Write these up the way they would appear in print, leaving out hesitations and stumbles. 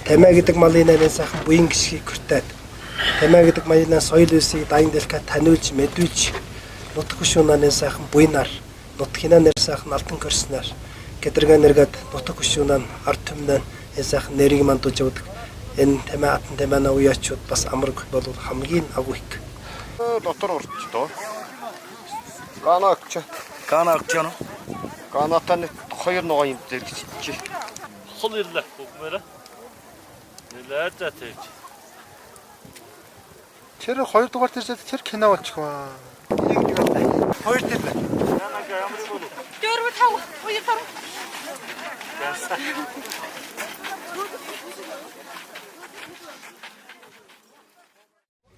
Тамиа гэдэг малын нарийн сайхан буян гიშгийг хүртээд Тамиа гэдэг малын соёл үйлсийг дайн дэлхийд таниулж, мэдүүлж нутаг хөшүүнээ сайхан буянаар нутгийн нэр сайхан алтан көрснээр гэдэргэ нэргээд нутаг хөшүүнээ ард түмнээ энэ сайхан нэрийг мандуулж явдаг. Энэ Тамиа атан Тамиана уяачууд бас амраг бол хамгийн агуу их. Дотор урч доо. Гана агч. Гана агч яно. Ганатан хоёр ногоо юм зэрэг чи. Хол ирлээ бүгмээрээ. Нэлээ за тэгж. Тэр 2 дугаар тэрсээ тэр кино болчих ваа. Хоёр тэр лээ. 4 5 2 3.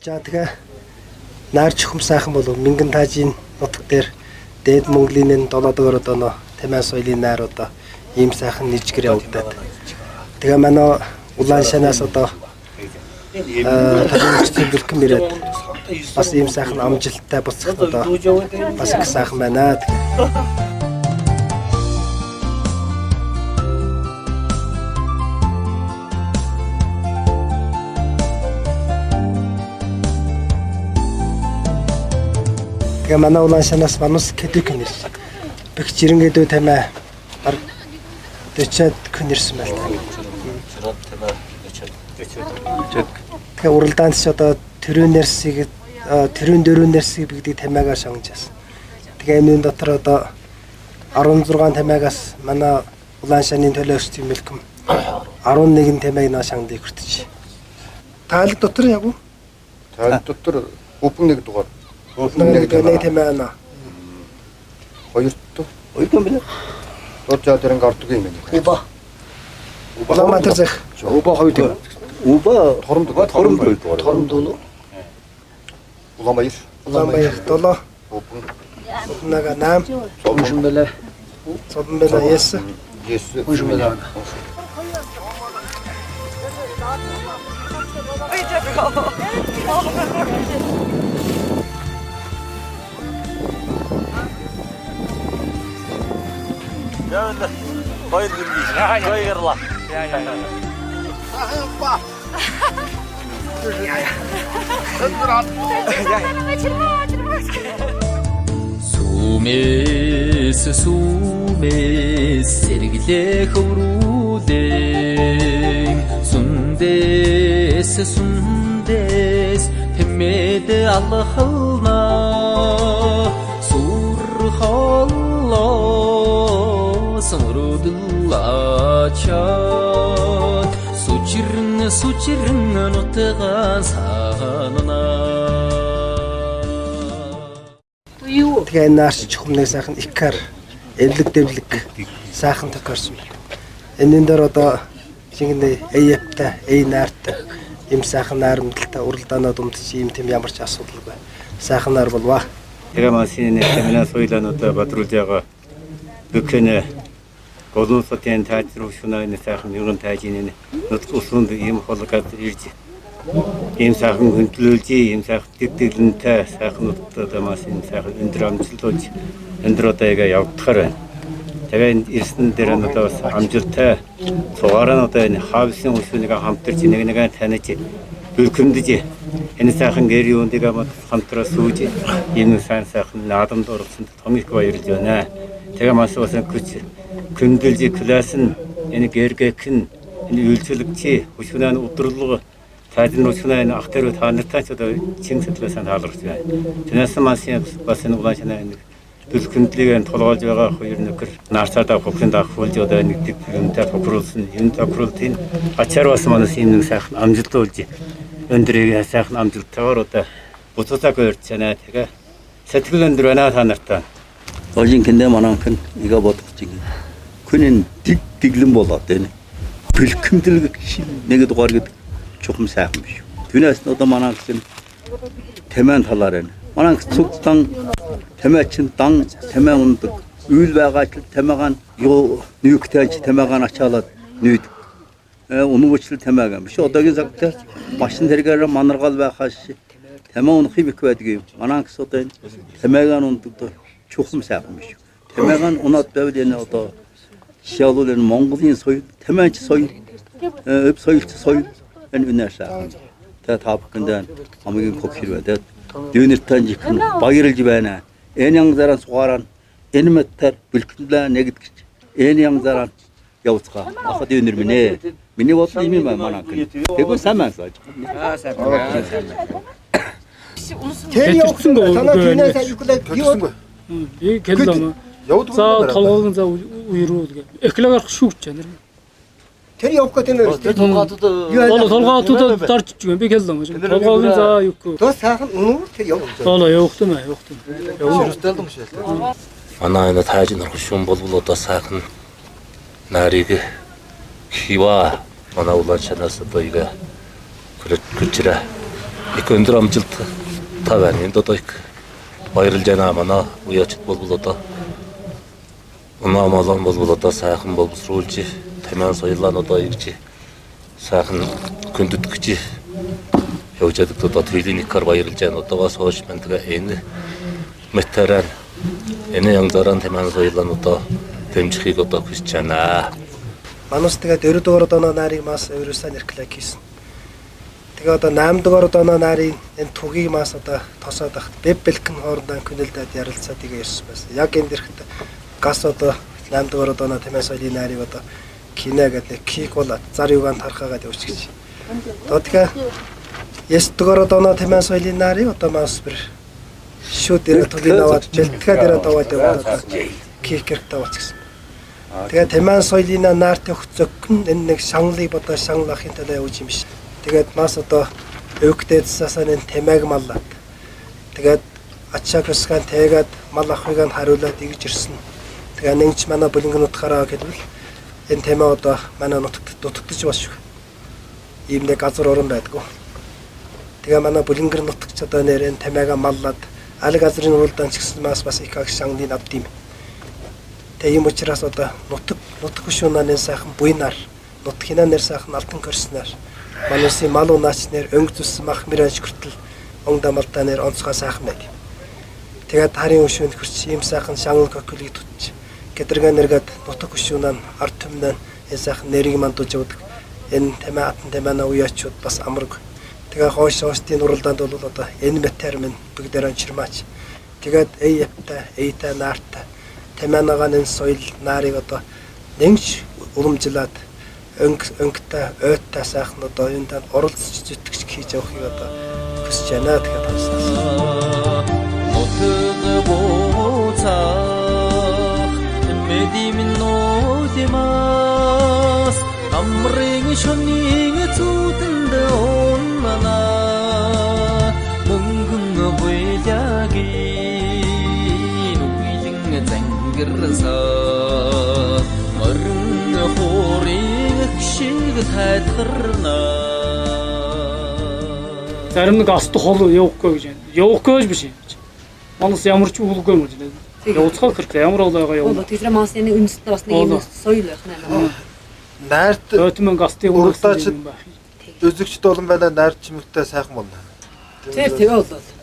За тэгээ нар чухам сайхан болов Мингэн таажийн нутаг дээр дээд Монголын 7 дугаар одоо нөө Тамиа соёлын найр одоо ийм сайхан нийжгэр явагдаад. Тэгээ манай улаан шанаас одоо талын бэлхэм ирээд бас ийм сайхан амжилттай буцах одоо бас их сайхан байна. Тэгээ манай улаан шанаас манус кэдүк нэрс. Бэх жирэнгэдүү тамиа баг 40-ад хүн ирсэн байл та. Тэгээ уралдаанд ч одоо төрийн нэрсийг төрийн дөрөв нэрсийг бигдэг тамиагаар шангаж байсан. Тэгээ энэ дотор одоо 16 тамиагаас манай улаан шаны төлөө өрсөлдөж мэлхэм 11 тамиаг наа шангадыг хүртэж. Таалаг дотор яг уу? Тайл дотор өвпөн нэг дугаар. Нэг нэг тамиа наа. Хоёр дох. Хоёр юм байна. Дор жаа дэрэн гардаг юм байна. Уба. Улаанбаатар зах. Уба хоёр дэх. Уба Торомд торомд хоёр дугаар. Торомд уу? Улаанбаяр. Улаанбаяр 7, Өвпөн. Улаанага 8, Уншин байлаа. Цолон байна 9. 9. Уншин байлаа. Яа хоёр гэргий. Хоёр гарлаа. Сүмээс сүмээс сэргэлээ хөврүүлэн сүндээс сүндээс тэмээд алхална сүр холлоо сүрдэл ачаад сүчрэн сүчрэн нутгаа саанна. Тэгээ энэ наарч чухам нэг сайхан икар эвлэг дэвлэг сайхан тохиорсон байна. Энэн дээр одоо шингэнэ ЭЕП-тай, ЭНР-тай ийм сайхан найрамдалтай уралдаанаа думдч ийм тийм ямар ч асуудалгүй. Сайхан нар болваа. 제가 마시는 테미나 소일라노타 바트롤자가 бүхэн голон сотен таажруу шунаа сайхан юрын таажин нутг усунд ийм холгад ирж ийм сайхан хөндлөлж ийм сайхан дэвдэглэнтэй сайхан нутгад маш ийм сайхан өндөр амжилт өндөр одоогаа явагдахаар байна. Тэгээ энд ирсэн дээр нь одоо бас амжилттай цугаараа нь одоо энэ хаавсын өсвөнийг хамтарч нэг нэгэ таних бүлкэмдэж энэ сайхан гэр юундыг хамтраа сүүж энэ сайн сайхан наадамд оролцсон том их баярлж байна. Тэгээ маш бас күч күндэлж класс нь энэ гэргэхэн энэ үйлчлэгчи хөшүүнээ удирлага тайзан өчнөө энэ ах тэр та нартай ч одоо чин сэтгэлээсээ тааларч байна. Тэрнээс маш бас энэ улаан энэ бүлкэмдлийг энэ тулгуулж байгаа хоёр нөхөр нарцаадаа хөхөнд авахулж одоо нэг дэг юмтай тохируулсан юм тохируултын ачаар бас манас юм нэг сайхан амжилт болж өндрийг сайхан амжилттайгаар одоо буцааг өрч байна. Тэгээ сэтгэл өндөр байна та нартай. Ожин киндэ мананхан ига бодох чинь. Күнэн дэг дэглэн болоод байна. Бэлхэмдэл нэг дугаар гэдэг чухам сайхан биш. Түүнээс нь одоо манайх чинь тамиан талаар байна. Манайх цуг дан тамиа чинь дан тамиа ундаг. Үйл байгаа ч тамиагаан юу нүүхтэй ч тамиагаан ачаалаад нүйдэг. Унуучлал тамиагаан биш. Одоогийн цагт машин тэргээр манаргал байхаас тамиа унах юм их байдаг юм. Манайх одоо энэ тамиагаан ундаг чухам сайхан биш. Тамиагаан унаад байвал энэ одоо жишээлбэл энэ Монголын соёл, тамиач соёл Өв соёлч соёл энэ үнэ сайхан. Тэгээ та бүхэндээ хамгийн хог хэрвээ дүүнэртэй жихэн баярлж байна. Энэ янзаараа сугаараа энэ мэтэр бэлтгэл нэгдгэж энэ янзаараа явцгаа. Ахад дүүнэр минь ээ. Миний бодол ийм юм байна манай гэн. Тэгвэл сайн байна саж. Аа сайн. Тэр явсан танаа түүнээс юглаа Төлсөн. Би кэллама. Явдаг За толгойн за үерүү гэ. Эхлэгээр шүүгч нэр. Тэр явах гэдэг нь Тэр тулгаатад Боло толгоотууд дарж ичгэн би кэллама. Толгойн за юкку. Тос сайхан үнүүр тэр явах. Боло явахтам явахтам. Манай энэ тайжин хошин болбол одоо сайхан нарыг хива манай улаан шанаас одоо игэ күчрэ их өндөр амжилт та байна. Энд одоо их баярлж байна. Манай уяачд болбол одоо унаа молон болбол одоо сайхан боловсруулж тамиан соёлоо одоо ирж сайхан хүндэтгэж явж байдаг одоо клиникаар баярлж байна. Одоогоос хойш мань тэгээ энэ мэтэрэн энэ янзаараа тамиан соёлоо одоо дэмжихийг одоо хүсэж байна. Манус тэгээд 4 дугаар одооно нарыг мас өөрөөсөө нэрклэг хийсэн. Тэгээ одоо 8 дугаар одооно нарын энэ тугийг мас одоо тосоод ахт бэб бэлхэн хоорондоо күнэлдээд ярилцаад тэгээ ирсэн байсан. Яг энэ дэрхт гас одоо 8 дугаар одооно тамиан соёлын нарыг одоо кино гэдэг кик бол зар югаан тархаагаад явчих гэж. Одоо тэгээ 9 дугаар одооно тамиан соёлын нарыг одоо мас бір шүүд ирээ тугийг аваад бэлтгээ дээрээ даваад яваад одоо кикерт аваачихсан. Тэгээ тамиан соёлын нарт явах зөгкөн энэ нэг шанлыг бодоо шанлахын төлөө явж юм биш. Тэгээд мас одоо өвгдээдсасаа энэ тамиаг маллаад. Тэгээд ачаа көсгэн тэгээд мал ахыг нь хариулаад игж ирсэн. Тэгээ нэгч манай бүлнгэн утгаараа гэвэл энэ тамиа одоо манай нутагт дутагдж бас шүү. Ийм нэг газар орон байдгүй. Тэгээ манай бүлэнгэр нутагч одоо нэр энэ тамиага маллаад аль газрын уралдаан ч гэсэн мас бас их аг шанлыг авд юм. Тэгээ ийм учраас одоо нутаг нутаг хөшүүнээ сайхан буйнаар нутгийн нэр сайхан алтан көрснээр манусын мал унаач нэр өнгө зүс мах мөрөж хүртэл онгода малдаа нэр онцгой сайхан байг. Тэгээд харын хөшүүнд хөрч ийм сайхан шанал коколыг тутч гэдэргэ нэргээд нутаг хөшүүнээ ард түмнээ энэ сайхан нэрийг мандуулж явдаг. Энэ тамиа атан тамиана уяачуд бас амарг. Тэгээ хойш хойштын уралдаанд бол одоо энэ метр минь бүгдээрээ чирмаач. Тэгээд эй япта эйта наарта тамианагаан энэ соёл нарыг одоо нэгж уламжлаад өнгө өнгөтэй ойтой сайхан одоо юундаа оролцож зүтгэж хийж явахыг одоо хүсэж байна тэгэхээр танаас. Нутаг буцах мэдим нуудимас амрын шөнийн зүудэнд унана мөнгөн буйлагийн үйлэн зангирсан морин хуурын шиг тайтгарна. Зарим нэг аст хол явахгүй гэж байна. Явахгүй гэж биш юм. Манус ямар ч үлгүй юм гэж байна. Явцгаа хэрэгтэй ямар бол байгаа явна. Тэр манус энэ үндэстэн бас нэг юм соёл байх нэ. Найрт Өтмөн гастыг Уралдаач юм байх. үзэгчд болон байна найрт чимэгтэй сайхан болно. Тэр тэгээ бол.